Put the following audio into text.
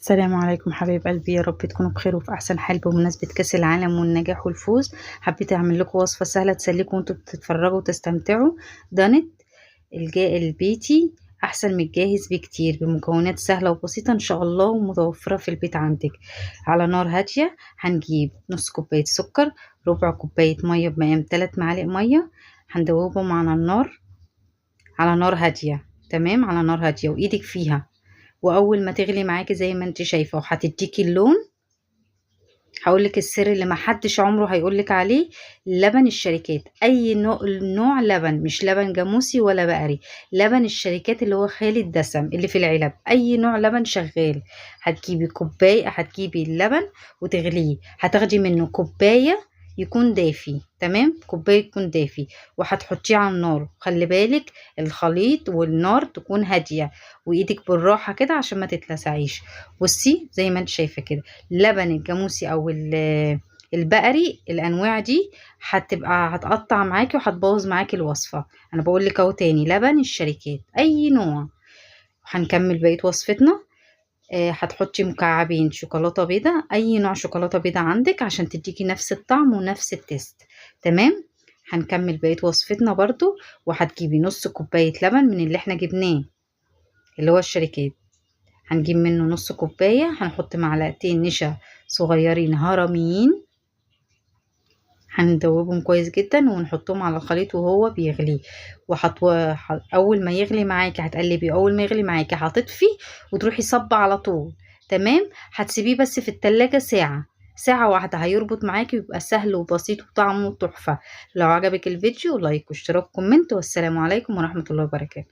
السلام عليكم حبايب قلبي، يا رب تكونوا بخير وفي احسن حال. بمناسبة كاس العالم والنجاح والفوز حبيت اعمل لكم وصفة سهلة تسليكم وانتوا بتتفرجوا وتستمتعوا. دانت البيتي احسن من الجاهز بكتير، بمكونات سهلة وبسيطة ان شاء الله ومتوفرة في البيت عندك. على نار هادية هنجيب نص كوباية سكر، ربع كوباية مية بمقام 3 معالق مية، هندوبهم على النار على نار هادية. تمام، على نار هادية وايدك فيها، واول ما تغلي معاكي زي ما انت شايفه وهتديكي اللون. هقولك السر اللي ما حدش عمره هيقولك عليه، لبن الشركات، اي نوع لبن، مش لبن جاموسي ولا بقري، لبن الشركات اللي هو خالي الدسم اللي في العلب، اي نوع لبن شغال. هتجيبي كوباية، هتجيبي اللبن وتغليه، هتاخدي منه كوباية يكون دافي، تمام، كوباية يكون دافي، وهتحطيه على النار. خلي بالك الخليط والنار تكون هادية وايدك بالراحة كده عشان ما تتلسعيش. بصي زي ما انت شايفه كده، لبن الجاموسي او البقري، الانواع دي هتبقى هتقطع معاكي وهتبوظ معاكي الوصفة. انا بقول لك اهو تاني، لبن الشركات اي نوع. هنكمل بقية وصفتنا. هتحطي مكعبين شوكولاتة بيضة، اي نوع شوكولاتة بيضة عندك عشان تديكي نفس الطعم ونفس ال taste. تمام، هنكمل بقية وصفتنا برضو. وهتجيبي نص كوباية لبن من اللي احنا جبناه اللي هو الشركات، هنجيب منه نص كوباية، هنحط معلقتين نشا صغيرين هرميين، هندوبهم كويس جدا ونحطهم على الخليط وهو بيغلي. اول ما يغلي معاكي هتقلبي، اول ما يغلي معاكي هتطفي وتروحي صبه على طول. تمام، هتسيبيه بس في التلاجة ساعة، ساعة واحدة هيربط معاكي ويبقى سهل وبسيط وطعمه تحفة. لو عجبك الفيديو like واشتراك comment، والسلام عليكم ورحمة الله وبركاته.